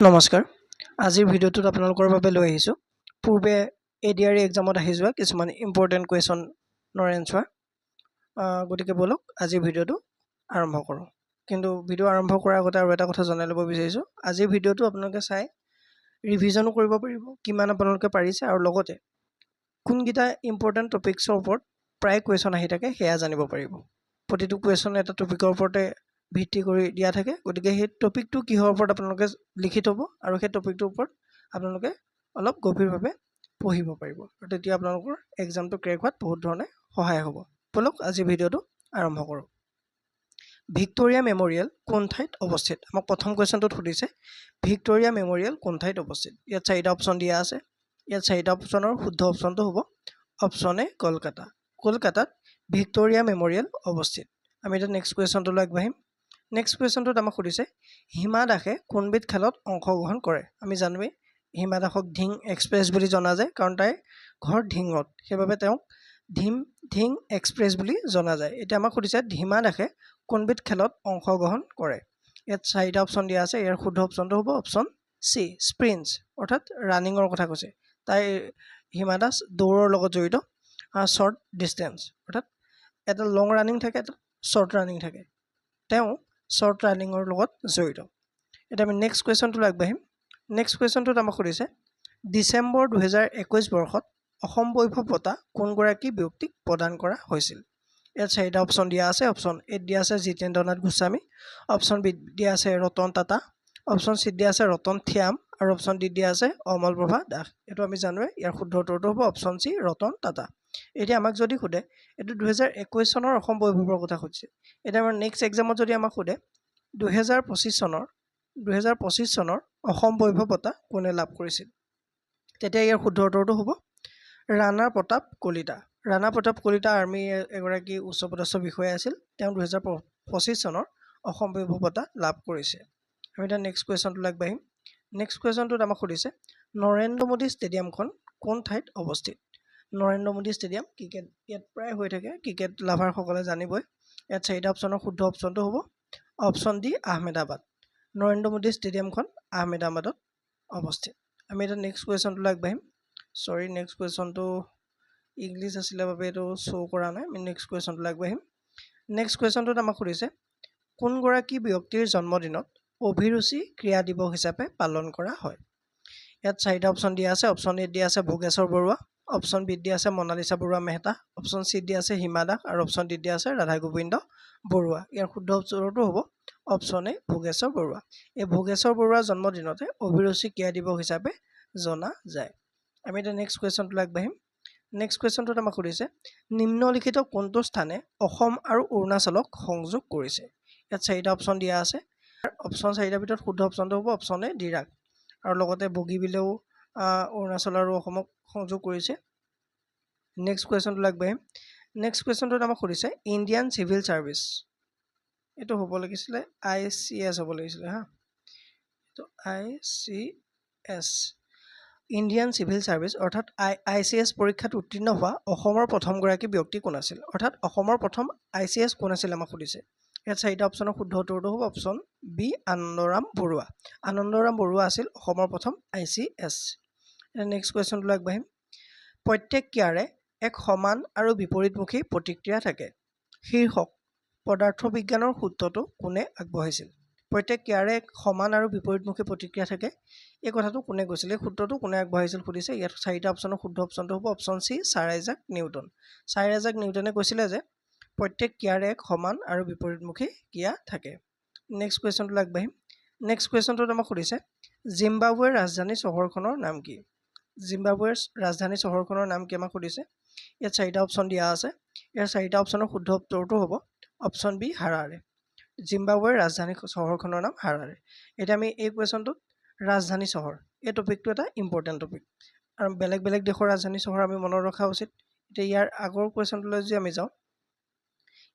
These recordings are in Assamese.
নমস্কাৰ, আজিৰ ভিডিঅ'টোত আপোনালোকৰ বাবে লৈ আহিছোঁ পূৰ্বে এডিআৰই এক্সামত আহি যোৱা কিছুমান ইম্পৰ্টেণ্ট কুৱেশ্যনৰ এনচাৰ। গতিকে ব'লক, আজিৰ ভিডিঅ'টো আৰম্ভ কৰোঁ। কিন্তু ভিডিঅ' আৰম্ভ কৰাৰ আগতে আৰু এটা কথা জনাই ল'ব বিচাৰিছোঁ। আজিৰ ভিডিঅ'টো আপোনালোকে চাই ৰিভিজনো কৰিব পাৰিব কিমান আপোনালোকে পাৰিছে আৰু লগতে কোনকেইটা ইম্পৰ্টেণ্ট টপিক্সৰ ওপৰত প্ৰায় কুৱেশ্যন আহি থাকে, সেয়া জানিব পাৰিব। প্ৰতিটো কুৱেশ্যন এটা টপিকৰ ওপৰতে ভিত্তি কৰি দিয়া থাকে। গতিকে সেই টপিকটো কিহৰ ওপৰত আপোনালোকে লিখি থ'ব আৰু সেই টপিকটোৰ ওপৰত আপোনালোকে অলপ গভীৰভাৱে পঢ়িব পাৰিব আৰু তেতিয়া আপোনালোকৰ এক্সামটো ক্ৰেক হোৱাত বহুত ধৰণে সহায় হ'ব। ব'লক, আজি ভিডিঅ'টো আৰম্ভ কৰোঁ। ভিক্টৰিয়া মেমৰিয়েল কোন ঠাইত অৱস্থিত? আমাক প্ৰথম কুৱেশ্যনটোত সুধিছে, ভিক্টৰিয়া মেমৰিয়েল কোন ঠাইত অৱস্থিত? ইয়াত চাৰিটা অপশ্যন দিয়া আছে। ইয়াত চাৰিটা অপশ্যনৰ শুদ্ধ অপশ্যনটো হ'ব অপশ্যন এ, কলকাতা। কলকাতাত ভিক্টৰিয়া মেমৰিয়েল অৱস্থিত। আমি এতিয়া নেক্সট কুৱেশ্যনটোলৈ আগবাঢ়িম। নেক্সট কুৱেশ্যনটোত আমাক সুধিছে, হিমা দাসে কোনবিধ খেলত অংশগ্ৰহণ কৰে? আমি জানোৱেই, হিমা দাসক ধিং এক্সপ্ৰেছ বুলি জনা যায়, কাৰণ তাইৰ ঘৰ ধিঙত। সেইবাবে তেওঁক ধিং এক্সপ্ৰেছ বুলি জনা যায়। এতিয়া আমাক সুধিছে, হিমা দাসে কোনবিধ খেলত অংশগ্ৰহণ কৰে? ইয়াত চাৰিটা অপশ্যন দিয়া আছে। ইয়াৰ শুদ্ধ অপশ্যনটো হ'ব অপশ্যন চি, স্প্ৰিণ্টছ, অৰ্থাৎ ৰানিঙৰ কথা কৈছে। তাই হিমা দাস দৌৰৰ লগত জড়িত, শ্বৰ্ট ডিষ্টেঞ্চ, অৰ্থাৎ এটা লং ৰানিং থাকে, এটা শ্বৰ্ট ৰানিং থাকে। তেওঁ শ্বৰ্ট ৰানিঙৰ লগত জড়িত। এতিয়া আমি নেক্সট কুৱেশ্যনটোলৈ আগবাঢ়িম। নেক্সট কুৱেশ্যনটোত আমাক সুধিছে, ডিচেম্বৰ 2021 বৰ্ষত অসম বৈভৱ বঁটা কোনগৰাকী ব্যক্তিক প্ৰদান কৰা হৈছিল? ইয়াত চাৰিটা অপশ্যন দিয়া আছে। অপশ্যন এত দিয়া আছে জিতেন্দ্ৰনাথ গোস্বামী, অপশ্যন বিত দিয়া আছে ৰতন টাটা, অপশ্যন চিত দিয়া আছে ৰতন থিয়াম আৰু অপশ্যন ডিত দিয়া আছে অমল প্ৰভা দাস। এইটো আমি জানোৱে, ইয়াৰ শুদ্ধ উত্তৰটো হ'ব অপশ্যন চি, ৰতন টাটা। এতিয়া আমাক যদি সোধে, এইটো 2021 চনৰ অসম বৈভৱৰ কথা সুধিছে। এতিয়া আমাৰ নেক্সট এক্সামত যদি আমাক সোধে, 2025 চনৰ অসম বৈভৱ বঁটা কোনে লাভ কৰিছিল, তেতিয়া ইয়াৰ শুদ্ধ উত্তৰটো হ'ব ৰাণা প্ৰতাপ কলিতা। ৰাণা প্ৰতাপ কলিতা আৰ্মীৰ এগৰাকী উচ্চপদস্থ বিষয়া আছিল। তেওঁ 2025 চনৰ অসম বৈভৱ বঁটা লাভ কৰিছে। আমি এতিয়া নেক্সট কুৱেশ্যনটোলৈ আগবাঢ়িম। নেক্সট কুৱেশ্যনটোত আমাক সুধিছে, নৰেন্দ্ৰ মোদী ষ্টেডিয়ামখন কোন ঠাইত অৱস্থিত? নৰেন্দ্ৰ মোদী ষ্টেডিয়াম, ক্ৰিকেট ইয়াত প্ৰায় হৈ থাকে, ক্ৰিকেট লাভাৰসকলে জানিবই। ইয়াত চাৰিটা অপশ্যনৰ শুদ্ধ অপশ্যনটো হ'ব অপশ্যন ডি, আহমেদাবাদ। নৰেন্দ্ৰ মোদী ষ্টেডিয়ামখন আহমেদাবাদত অৱস্থিত। আমি এতিয়া নেক্সট কুৱেশ্যনটোলৈ আগবাঢ়িম। চৰি, নেক্সট কুৱেশ্যনটো ইংলিছ আছিলে বাবে এইটো শ্ব' কৰা নাই। আমি নেক্সট কুৱেশ্যনটোলৈ আগবাঢ়িম। নেক্সট কুৱেশ্যনটোত আমাক সুধিছে, কোনগৰাকী ব্যক্তিৰ জন্মদিনত অভিৰুচি ক্ৰীড়া দিৱস হিচাপে পালন কৰা হয়? ইয়াত চাৰিটা অপশ্যন দিয়া আছে। অপশ্যন এত দিয়া আছে ভোগেশ্বৰ বৰুৱা, অপশ্যন বিত দিয়া আছে মনালিচা বৰুৱা মেহতা, অপশ্যন চিত দিয়া আছে হিমা দাস আৰু অপশ্যন ডিত দিয়া আছে ৰাধা গোবিন্দ বৰুৱা। ইয়াৰ শুদ্ধ উত্তৰটো হ'ব অপশ্যন এ, ভোগেশ্বৰ বৰুৱা। এই ভোগেশ্বৰ বৰুৱাৰ জন্মদিনতে অভিৰুচি ক্ৰীড়া দিৱস হিচাপে জনা যায়। আমি এতিয়া নেক্সট কুৱেশ্যনটোলৈ আগবাঢ়িম। নেক্সট কুৱেশ্যনটোত আমাক সুধিছে, নিম্নলিখিত কোনটো স্থানে অসম আৰু অৰুণাচলক সংযোগ কৰিছে? ইয়াত চাৰিটা অপশ্যন দিয়া আছে। অপশ্যন চাৰিটাৰ ভিতৰত শুদ্ধ অপশ্যনটো হ'ব অপশ্যন এ, ডিৰাক। আৰু লগতে বগীবিলেও অৰুণাচল আৰু অসমক সংযোগ কৰিছে। নেক্সট কুৱেশ্যনটোলৈ আগবাঢ়িম। নেক্সট কুৱেশ্যনটোত আমাক সুধিছে, ইণ্ডিয়ান চিভিল ছাৰ্ভিচ, এইটো হ'ব লাগিছিলে আইচিএছ হ'ব লাগিছিলে, হা, এইটো আইচিএছ। ইণ্ডিয়ান চিভিল ছাৰ্ভিচ অৰ্থাৎ আইচিএছ পৰীক্ষাত উত্তীৰ্ণ হোৱা অসমৰ প্ৰথমগৰাকী ব্যক্তি কোন আছিল? অৰ্থাৎ অসমৰ প্ৰথম আইচিএছ কোন আছিল আমাক সুধিছে। ইয়াত চাৰিটা অপশ্যনৰ শুদ্ধ উত্তৰটো হ'ব অপশ্যন বি, আনন্দৰাম বৰুৱা। আনন্দৰাম বৰুৱা আছিল অসমৰ প্ৰথম আইচিএছ। নেক্সট কুৱেশ্যনটোলৈ আগবাঢ়িম। প্ৰত্যেক ক্ৰিয়াৰে এক সমান আৰু বিপৰীতমুখী প্ৰতিক্ৰিয়া থাকে শীৰ্ষক পদাৰ্থ বিজ্ঞানৰ সূত্ৰটো কোনে আগবঢ়াইছিল? প্ৰত্যেক ক্ৰিয়াৰে এক সমান আৰু বিপৰীতমুখী প্ৰতিক্ৰিয়া থাকে, এই কথাটো কোনে কৈছিল? এই সূত্ৰটো কোনে আগবঢ়াইছিল সুধিছে। ইয়াত চাৰিটা অপশ্যনৰ শুদ্ধ অপশ্যনটো হ'ব option C, sir Isaac Newton. Sir Isaac নিউটনে কৈছিলে যে প্ৰত্যেক ক্ৰিয়াৰে এক সমান আৰু বিপৰীতমুখী ক্ৰিয়া থাকে। নেক্সট কুৱেশ্যনটোলৈ আগবাঢ়িম। নেক্সট কুৱেশ্যনটোত আমাক সুধিছে, জিম্বাবুৱেৰ ৰাজধানী চহৰখনৰ নাম কি? জিম্বাবুৱেৰ ৰাজধানী চহৰখনৰ নাম কি আমাক সুধিছে। ইয়াত চাৰিটা অপশ্যন দিয়া আছে। ইয়াৰ চাৰিটা অপশ্যনৰ শুদ্ধ উত্তৰটো হ'ব অপশ্যন বি, হাৰাৰে। জিম্বাবুৱেৰ ৰাজধানী চহৰখনৰ নাম হাৰাৰে। এতিয়া আমি এই কুৱেশ্যনটোত ৰাজধানী চহৰ, এই টপিকটো এটা ইম্পৰ্টেণ্ট টপিক আৰু বেলেগ বেলেগ দেশৰ ৰাজধানী চহৰ আমি মনত ৰখা উচিত। এতিয়া ইয়াৰ আগৰ কুৱেশ্যনটোলৈ যদি আমি যাওঁ,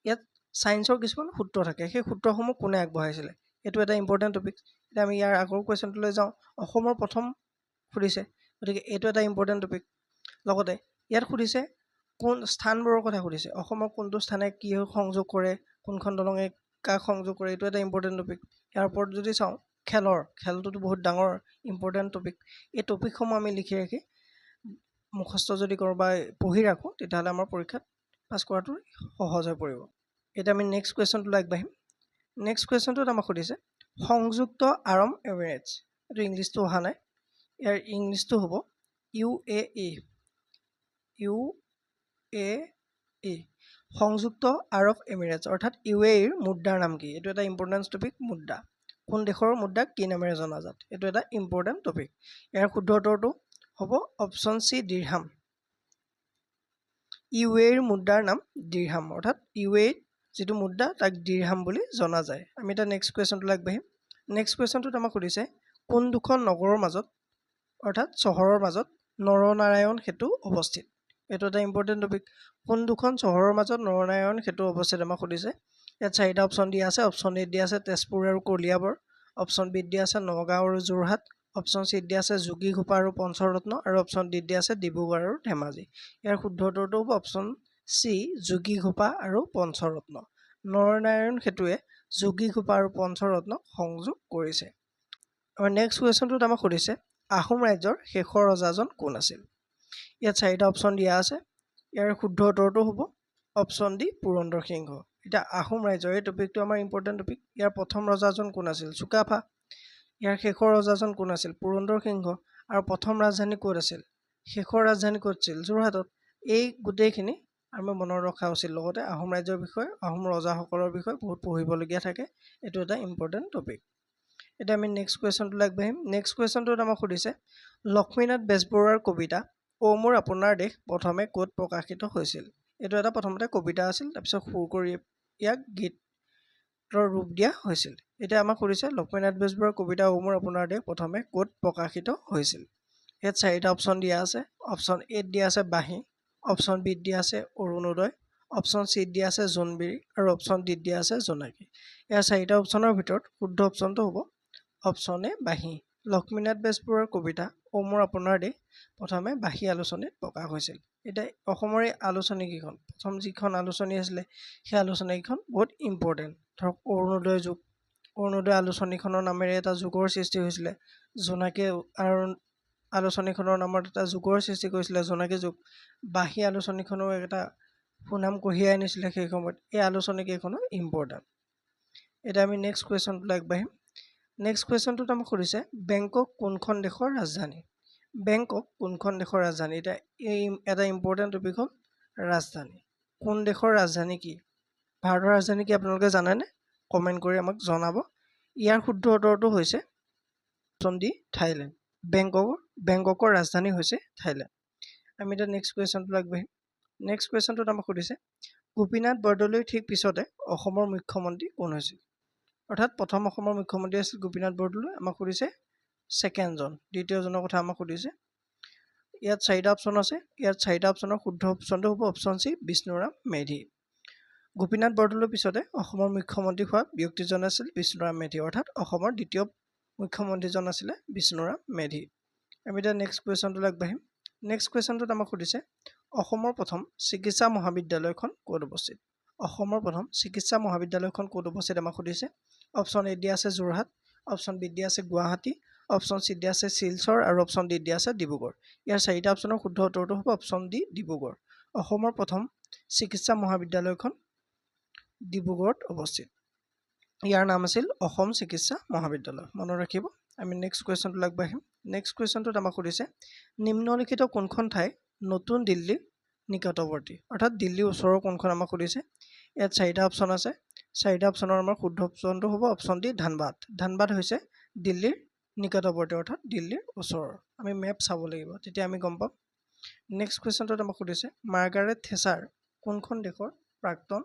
ইয়াত ছায়েন্সৰ কিছুমান সূত্ৰ থাকে, সেই সূত্ৰসমূহ কোনে আগবঢ়াইছিলে, এইটো এটা ইম্পৰ্টেণ্ট টপিক। এতিয়া আমি ইয়াৰ আগৰ কুৱেশ্যনটোলৈ যাওঁ। অসমৰ প্ৰথম সুধিছে, গতিকে এইটো এটা ইম্পৰ্টেণ্ট টপিক। লগতে ইয়াত সুধিছে কোন স্থানবোৰৰ কথা সুধিছে, অসমৰ কোনটো স্থানে কি সংযোগ কৰে, কোনখন দলঙে কাক সংযোগ কৰে, এইটো এটা ইম্পৰ্টেণ্ট টপিক। ইয়াৰ ওপৰত যদি চাওঁ খেলৰ, খেলটোতো বহুত ডাঙৰ ইম্পৰ্টেণ্ট টপিক। এই টপিকসমূহ আমি লিখি ৰাখি মুখস্থ যদি কৰোঁ বা পঢ়ি ৰাখোঁ, তেতিয়াহ'লে আমাৰ পৰীক্ষাত পাছ কৰাটো সহজ হৈ পৰিব। এতিয়া আমি নেক্সট কুৱেশ্যনটোলৈ আগবাঢ়িম। নেক্সট কুৱেশ্যনটোত আমাক সুধিছে সংযুক্ত আৰব এমিৰেটছ। এইটো ইংলিছটো অহা নাই, ইয়াৰ ইংলিছটো হ'ব UAE, UAE, সংযুক্ত আৰব এমিৰেটছ, অৰ্থাৎ UAE-ৰ মুদ্ৰাৰ নাম কি? এইটো এটা ইম্পৰ্টেণ্ট টপিক। মুদ্ৰা, কোন দেশৰ মুদ্ৰাক কি নামেৰে জনাজাত? এইটো এটা ইম্পৰ্টেণ্ট টপিক। ইয়াৰ শুদ্ধ উত্তৰটো হ'ব অপশ্যন চি, দিৰহাম। UAE-ৰ মুদ্ৰাৰ নাম দিৰহাম, অৰ্থাৎ UAE-ত যিটো মুদ্ৰা তাক দিৰহাম বুলি জনা যায়। আমি এতিয়া নেক্সট কুৱেশ্যনটোলৈ আগবাঢ়িম। নেক্সট কুৱেশ্যনটোত আমাক সুধিছে কোন দুখন নগৰৰ মাজত, অৰ্থাৎ চহৰৰ মাজত নৰনাৰায়ণ সেতু অৱস্থিত? এইটো এটা ইম্পৰ্টেণ্ট টপিক। কোন দুখন চহৰৰ মাজত নৰনাৰায়ণ সেতু অৱস্থিত আমাক সুধিছে। ইয়াত চাৰিটা অপশ্যন দিয়া আছে। অপশ্যন এত দিয়া আছে তেজপুৰ আৰু কলিয়াবৰ, অপশ্যন বিত দিয়া আছে নগাঁও আৰু যোৰহাট, অপশ্যন চিত দিয়া আছে যোগীঘোপা আৰু পঞ্চৰত্ন, আৰু অপশ্যন ডিত দিয়া আছে ডিব্ৰুগড় আৰু ধেমাজি। ইয়াৰ শুদ্ধ উত্তৰটো হ'ব অপশ্যন চি, যোগীঘোপা আৰু পঞ্চৰত্ন। নৰনাৰায়ণ সেতুৱে যোগীঘোপা আৰু পঞ্চৰত্নক সংযোগ কৰিছে। আৰু নেক্সট কুৱেশ্যনটোত আমাক সুধিছে আহোম ৰাজ্যৰ শেষৰ ৰজাজন কোন আছিল? ইয়াত চাৰিটা অপশ্যন দিয়া আছে। ইয়াৰ শুদ্ধ উত্তৰটো হ'ব অপশ্যন ডি, পুৰন্দৰ সিংহ। এতিয়া আহোম ৰাজ্যৰ এই টপিকটো আমাৰ ইম্পৰ্টেণ্ট টপিক। ইয়াৰ প্ৰথম ৰজাজন কোন আছিল? চুকাফা। ইয়াৰ শেষৰ ৰজাজন কোন আছিল? পুৰন্দৰ সিংহ। আৰু প্ৰথম ৰাজধানী ক'ত আছিল? শেষৰ ৰাজধানী ক'ত আছিল? যোৰহাটত। এই গোটেইখিনি আমি মনত ৰখা উচিত। লগতে আহোম ৰাজ্যৰ বিষয়ে, আহোম ৰজাসকলৰ বিষয়ে বহুত পঢ়িবলগীয়া থাকে। এইটো এটা ইম্পৰ্টেণ্ট টপিক। এতিয়া আমি নেক্সট কুৱেশ্যনটোলৈ আগবাঢ়িম। নেক্সট কুৱেশ্যনটোত আমাক সুধিছে লক্ষ্মীনাথ বেজবৰুৱাৰ কবিতা অ' মোৰ আপোনাৰ দেশ প্ৰথমে ক'ত প্ৰকাশিত হৈছিল? এইটো এটা প্ৰথমতে কবিতা আছিল, তাৰপিছত সুৰ কৰি ইয়াক গীতৰ ৰূপ দিয়া হৈছিল। এতিয়া আমাক সুধিছে লক্ষ্মীনাথ বেজবৰুৱাৰ কবিতা অ' মোৰ আপোনাৰ দেশ প্ৰথমে ক'ত প্ৰকাশিত হৈছিল? ইয়াত চাৰিটা অপশ্যন দিয়া আছে। অপশ্যন এত দিয়া আছে বাঁহী, অপশ্যন বিত দিয়া আছে অৰুণোদয়, অপশ্যন চিত দিয়া আছে জোনবিৰি, আৰু অপশ্যন ডিত দিয়া আছে জোনাকী। ইয়াৰ চাৰিটা অপশ্যনৰ ভিতৰত শুদ্ধ অপশ্যনটো হ'ব অপশ্যন এ, বাঁহী। লক্ষ্মীনাথ বেজবৰুৱাৰ কবিতা অ' মোৰ আপোনাৰ দেশ প্ৰথমে বাঁহী আলোচনীত প্ৰকাশ হৈছিল। এতিয়া অসমৰ এই আলোচনীকেইখন, প্ৰথম যিখন আলোচনী আছিলে সেই আলোচনীকেইখন বহুত ইম্পৰ্টেণ্ট। ধৰক অৰুণোদয় যুগ, অৰুণোদয় আলোচনীখনৰ নামেৰে এটা যুগৰ সৃষ্টি হৈছিলে। জোনাকী আৰু আলোচনীখনৰ নামত এটা যুগৰ সৃষ্টি কৰিছিলে, জোনাকী যুগ। বাঁহী আলোচনীখনো এটা সুনাম কঢ়িয়াই আনিছিলে সেই সময়ত। এই আলোচনীকেইখনো ইম্পৰ্টেণ্ট। এতিয়া আমি নেক্সট কুৱেশ্যনটোলৈ আগবাঢ়িম। নেক্সট কুৱেশ্যনটোত আমাক সুধিছে বেংকক কোনখন দেশৰ ৰাজধানী? বেংকক কোনখন দেশৰ ৰাজধানী? এতিয়া এই এটা ইম্পৰ্টেণ্ট টপিক হ'ল ৰাজধানী। কোন দেশৰ ৰাজধানী কি? ভাৰতৰ ৰাজধানী কি আপোনালোকে জানেনে? কমেণ্ট কৰি আমাক জনাব। ইয়াৰ শুদ্ধ উত্তৰটো হৈছে অপশ্যন ডি, থাইলেণ্ড। বেংককৰ ৰাজধানী হৈছে থাইলেণ্ড। আমি এতিয়া নেক্সট কুৱেশ্যনটোলৈ আগবাঢ়িম। নেক্সট কুৱেশ্যনটোত আমাক সুধিছে গোপীনাথ বৰদলৈৰ ঠিক পিছতে অসমৰ মুখ্যমন্ত্ৰী কোন হৈছিল? অৰ্থাৎ প্ৰথম অসমৰ মুখ্যমন্ত্ৰী আছিল গোপীনাথ বৰদলৈ। আমাক সুধিছে ছেকেণ্ডজন, দ্বিতীয়জনৰ কথা আমাক সুধিছে। ইয়াত চাৰিটা অপশ্যন আছে। ইয়াত চাৰিটা অপশ্যনৰ শুদ্ধ অপশ্যনটো হ'ব অপশ্যন চি, বিষ্ণুৰাম মেধি। গোপীনাথ বৰদলৈৰ পিছতে অসমৰ মুখ্যমন্ত্ৰী হোৱা ব্যক্তিজন আছিল বিষ্ণুৰাম মেধি, অৰ্থাৎ অসমৰ দ্বিতীয় মুখ্যমন্ত্ৰীজন আছিলে বিষ্ণুৰাম মেধি। আমি এতিয়া নেক্সট কুৱেশ্যনটোলৈ আগবাঢ়িম। নেক্সট কুৱেশ্যনটোত আমাক সুধিছে অসমৰ প্ৰথম চিকিৎসা মহাবিদ্যালয়খন ক'ত অৱস্থিত? অসমৰ প্ৰথম চিকিৎসা মহাবিদ্যালয়খন ক'ত অৱস্থিত আমাক সুধিছে। অপশ্যন এ দিয়া আছে যোৰহাট, অপশ্যন বি দিয়া আছে গুৱাহাটী, অপশ্যন চি দিয়া আছে শিলচৰ, আৰু অপশ্যন ডি দিয়া আছে ডিব্ৰুগড়। ইয়াৰ চাৰিটা অপশ্যনৰ শুদ্ধ উত্তৰটো হ'ব অপশ্যন ডি, ডিব্ৰুগড়। অসমৰ প্ৰথম চিকিৎসা মহাবিদ্যালয়খন ডিব্ৰুগড়ত অৱস্থিত। ইয়াৰ নাম আছিল অসম চিকিৎসা মহাবিদ্যালয়, মনত ৰাখিব। আমি নেক্সট কুৱেশ্যনটোলৈ আগবাঢ়িম। নেক্সট কুৱেশ্যনটোত আমাক সুধিছে নিম্নলিখিত কোনখন ঠাই নতুন দিল্লীৰ নিকটৱৰ্তী, অৰ্থাৎ দিল্লীৰ ওচৰৰ কোনখন আমাক সুধিছে। ইয়াত চাৰিটা অপশ্যন আছে। চাৰিটা অপশ্যনৰ আমাৰ শুদ্ধ অপশ্যনটো হ'ব অপশ্যন ডি, ধানবাদ। ধানবাদ হৈছে দিল্লীৰ নিকটৱৰ্তী, অৰ্থাৎ দিল্লীৰ ওচৰৰ। আমি মেপ চাব লাগিব, তেতিয়া আমি গম পাম। নেক্সট কুৱেশ্যনটোত আমাক সুধিছে মাৰ্গাৰেট থেচাৰ কোনখন দেশৰ প্ৰাক্তন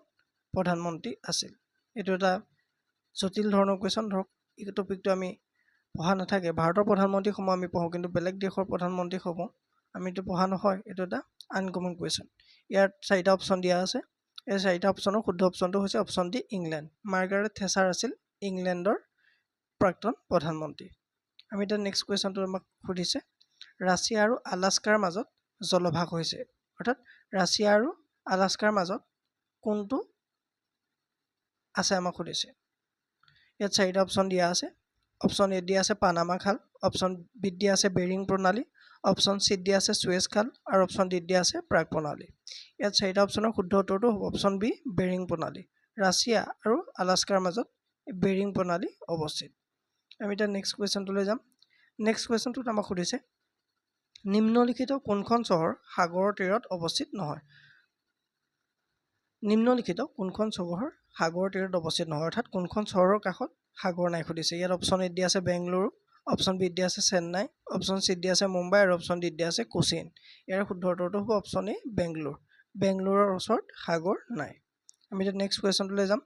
প্ৰধানমন্ত্ৰী আছিল? এইটো এটা জটিল ধৰণৰ কুৱেশ্যন। ধৰক এই টপিকটো আমি পঢ়া নাথাকে। ভাৰতৰ প্ৰধানমন্ত্ৰীসমূহ আমি পঢ়োঁ, কিন্তু বেলেগ দেশৰ প্ৰধানমন্ত্ৰীসমূহ আমিতো পঢ়া নহয়। এইটো এটা আনকমন কুৱেশ্যন। ইয়াত চাৰিটা অপশ্যন দিয়া আছে। এই চাৰিটা অপশ্যনৰ শুদ্ধ অপশ্যনটো হৈছে option D, England. Margaret Thatcher আছিল ইংলেণ্ডৰ প্ৰাক্তন প্ৰধানমন্ত্ৰী। আমি এতিয়া নেক্সট কুৱেশ্যনটো আমাক সুধিছে ৰাছিয়া আৰু আলাস্কাৰ মাজত জলভাগ হৈছে, অৰ্থাৎ ৰাছিয়া আৰু আলাস্কাৰ মাজত কোনটো আছে আমাক সুধিছে। ইয়াত চাৰিটা অপশ্যন দিয়া আছে। অপশ্যন এ দিয়া আছে পানামা খাল, অপশ্যন বিত দিয়া আছে বেৰিং প্ৰণালী, অপশ্যন চিত দিয়া আছে চুৱেজ খাল আৰু অপশ্যন ডিত দিয়া আছে প্ৰাগ প্ৰণালী। ইয়াত চাৰিটা অপশ্যনৰ শুদ্ধ উত্তৰটো হ'ব অপশ্যন বি, বেৰিং প্ৰণালী। ৰাছিয়া আৰু আলাস্কাৰ মাজত বেৰিং প্ৰণালী অৱস্থিত। আমি এতিয়া নেক্সট কুৱেশ্যনটোলৈ যাম। নেক্সট কুৱেশ্যনটোত আমাক সুধিছে, নিম্নলিখিত কোনখন চহৰ সাগৰৰ তীৰত অৱস্থিত নহয়? নিম্নলিখিত কোনখন চহৰ সাগৰৰ তীৰত অৱস্থিত নহয়, অৰ্থাৎ কোনখন চহৰৰ কাষত সাগৰ নাই সুধিছে। ইয়াত অপশ্যন এ দিয়া আছে বেংগলুৰু, অপশ্যন বিত দিয়া আছে চেন্নাই, অপশ্যন চিত দিয়া আছে মুম্বাই আৰু অপশ্যন ডিত দিয়া আছে কোচিন। ইয়াৰ শুদ্ধ উত্তৰটো হ'ব অপশ্যন এ, বেংগলোৰ। বেংগলোৰৰ ওচৰত সাগৰ নাই। আমি এতিয়া নেক্সট কুৱেশ্যনটোলৈ যাম।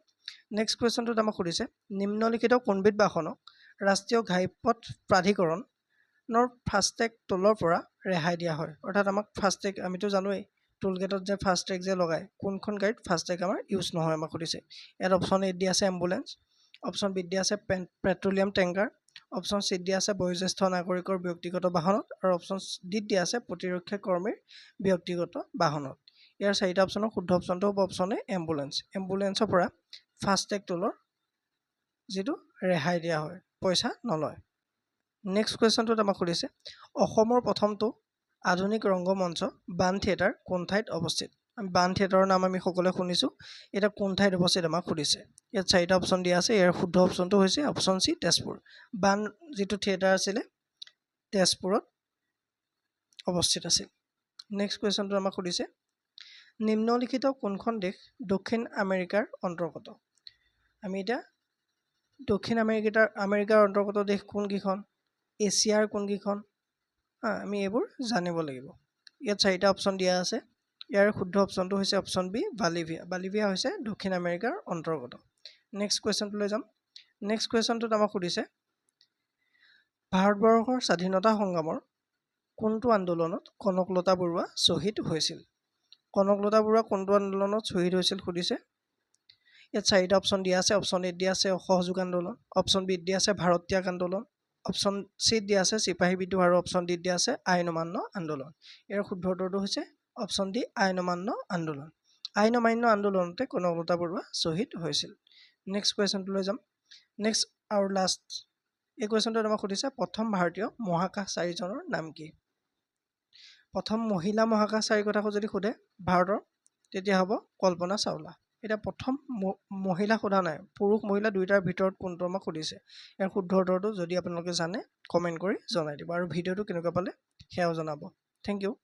নেক্সট কুৱেশ্যনটোত আমাক সুধিছে, নিম্নলিখিত কোনবিধ বাহনক ৰাষ্ট্ৰীয় ঘাইপথ প্ৰাধিকৰণৰ ফাষ্টেগ টোলৰ পৰা ৰেহাই দিয়া হয়? অৰ্থাৎ আমাক ফাষ্টেগ আমিতো জানোৱেই, টোলগেটত যে ফাষ্টেগ যে লগায়, কোনখন গাড়ীত ফাষ্টেগ আমাৰ ইউজ নহয় আমাক সুধিছে। ইয়াত অপশ্যন এ দিয়া আছে এম্বুলেঞ্চ, অপশ্যন বিত দিয়া আছে পেট্ৰলিয়াম টেংকাৰ, অপশ্যন চিত দিয়া আছে বয়োজ্যেষ্ঠ নাগৰিকৰ ব্যক্তিগত বাহনত আৰু অপশ্যন ডিত দিয়া আছে প্ৰতিৰক্ষা কৰ্মীৰ ব্যক্তিগত বাহনত। ইয়াৰ চাৰিটা অপশ্যনৰ শুদ্ধ অপশ্যনটো হ'ব অপশ্যন এ, এম্বুলেঞ্চ। এম্বুলেঞ্চৰ পৰা ফাষ্টেগ টোলৰ যিটো ৰেহাই দিয়া হয়, পইচা নলয়। নেক্সট কুৱেশ্যনটোত আমাক সুধিছে, অসমৰ প্ৰথমটো আধুনিক ৰংগমঞ্চ বাণ থিয়েটাৰ কোন ঠাইত অৱস্থিত? আমি বাণ থিয়েটাৰৰ নাম আমি সকলোৱে শুনিছোঁ। এতিয়া কোন ঠাইত অৱস্থিত আমাক সুধিছে। ইয়াত চাৰিটা অপশ্যন দিয়া আছে। ইয়াৰ শুদ্ধ অপশ্যনটো হৈছে অপশ্যন চি, তেজপুৰ। বাণ যিটো থিয়েটাৰ আছিলে তেজপুৰত অৱস্থিত আছিল। নেক্সট কুৱেশ্যনটো আমাক সুধিছে, নিম্নলিখিত কোনখন দেশ দক্ষিণ আমেৰিকাৰ অন্তৰ্গত? আমি এতিয়া দক্ষিণ আমেৰিকাৰ অন্তৰ্গত দেশ কোনকেইখন, এছিয়াৰ কোনকেইখন, আমি এইবোৰ জানিব লাগিব। ইয়াত চাৰিটা অপশ্যন দিয়া আছে। ইয়াৰ শুদ্ধ অপশ্যনটো হৈছে অপশ্যন বি, বালিভিয়া। বালিভিয়া হৈছে দক্ষিণ আমেৰিকাৰ অন্তৰ্গত। নেক্সট কুৱেশ্যনটোলৈ যাম। নেক্সট কুৱেশ্যনটোত আমাক সুধিছে, ভাৰতবৰ্ষৰ স্বাধীনতা সংগ্ৰামৰ কোনটো আন্দোলনত কনকলতা বৰুৱা শ্বহীদ হৈছিল? কনকলতা বৰুৱা কোনটো আন্দোলনত শ্বহীদ হৈছিল সুধিছে। ইয়াত চাৰিটা অপশ্যন দিয়া আছে। অপশ্যন এত দিয়া আছে অসহযোগ আন্দোলন, অপশ্যন বিত দিয়া আছে ভাৰত ত্যাগ আন্দোলন, অপশ্যন চিত দিয়া আছে চিপাহী বিদ্ৰোহ আৰু অপশ্যন ডিত দিয়া আছে আইন অমান্য আন্দোলন। ইয়াৰ শুদ্ধ উত্তৰটো হৈছে অপশ্যন ডি, আইন অমান্য আন্দোলন। আইন অমান্য আন্দোলনতে কনকলতা বৰুৱা শ্বহীদ হৈছিল। নেক্সট কুৱেশ্যনটোলৈ যাম। নেক্সট আৰু লাষ্ট এই কুৱেশ্যনটোত আমাক সুধিছে, প্ৰথম ভাৰতীয় মহাকাশচাৰীজনৰ নাম কি? প্ৰথম মহিলা মহাকাশচাৰীৰ কথা যদি সোধে ভাৰতৰ, তেতিয়া হ'ব কল্পনা চাওলা। এতিয়া প্ৰথম মহিলা সোধা নাই, পুৰুষ মহিলা দুয়োটাৰ ভিতৰত কোনটো আমাক সুধিছে। ইয়াৰ শুদ্ধ উত্তৰটো যদি আপোনালোকে জানে কমেণ্ট কৰি জনাই দিব আৰু ভিডিঅ'টো কেনেকুৱা পালে সেয়াও জনাব। Thank U.